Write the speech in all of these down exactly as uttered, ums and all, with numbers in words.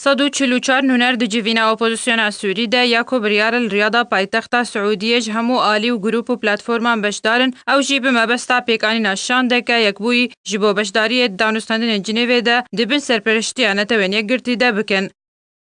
Sed û çil û çar nûner di civîna opozisyona Sûrî de ya ku biryar e li riyada paytexta Siûdiyê ji hemû alî û grûp û platforman beşdar in, ew jî bi mebesta pêkanîna şandeke yekbûyî ji bo beşdariyê di danûstandinên Cinêvê de di bin serpereştiya Netewên Yekgirtî de bikin.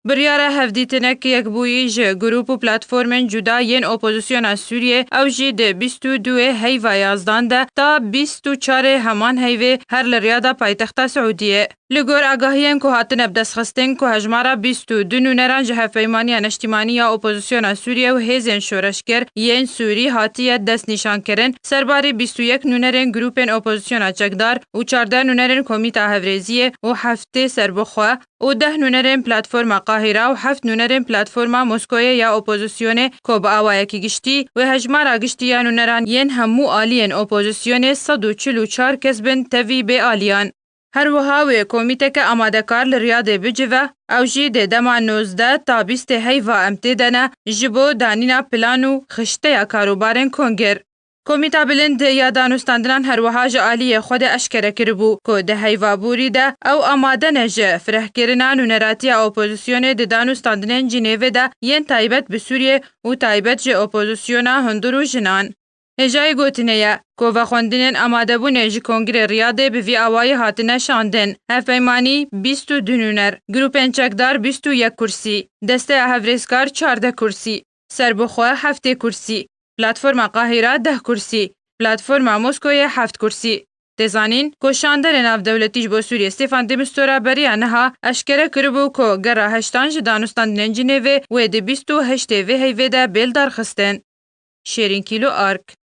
Biryara hevdîtinek yekbûyî ji grûp û platformên cuda yên opozisyona Sûriyê, ew jî di bîst û duê heyva yazdan de ta bîst û çarê heman heyvê her li riyada paytexta Siûdiyê. Li gor agahiyên ku hatine bidestxistin ku hejmara bîst û du nûneran ji Hevpeymaniya Neştîmanî ya Opozisyona Sûriyê û hêzên şoreşger yên Sûrî hatiye destnîşankirin, serbarî bîst û yek nûnerên grûpên opozisyona çekdar û çardeh nûnerên Komîta Hevrêziyê û heftê serbixwe û deh nûnerên Platforma Qahîra û heft nûnerên Platforma Moskoyê ya Opozisyonê ku bi awayekî giştî wê hejmara giştî ya nûneran yên hemû aliyên opozisyonê sed û çil û çar kes bin tevî bê aliyan. Her wiha wê komîteke amadekar li Riyadê bicive, ew jî dê dema nozdeh ta bîstê heyva em tê de ne, ji bo danîna plan û xişteya karûbarên konger. Komîta Bilind ya Danûstandinan her wiha ji aliyê xwe de eşkere kiribû ku di heyva borî de ew amade ne ji firehkirina nûneratiya opozisyonê di danûstandinên Cinêvê de yên taybet bi Sûriyê û taybet ji opozisyona hundir û jinan. Hêjayî gotinê ye ku vexwendinên amadebûnê ji Kongrê Riyadê bi vî awayî hatine şandin. Hevpeymanî bîst û du nûner, grûpên çekdar bîst û yek kursî, Desteya Hevrêzkar çardeh kursî, Serbixwe heftê kursî, Platforma Qahîra deh kursî, Platforma Moskoyê heft kursî. Tê zanîn ku şanderê navdewletî ji bo Sûriyê Stefan de Mistura beriya niha eşkere kiribû ku gera heştan ji danûstandinên Cinêvê wê di bîst û heştê vê heyvê de bê lidarxistin. Şêrîn Kîlo Ark.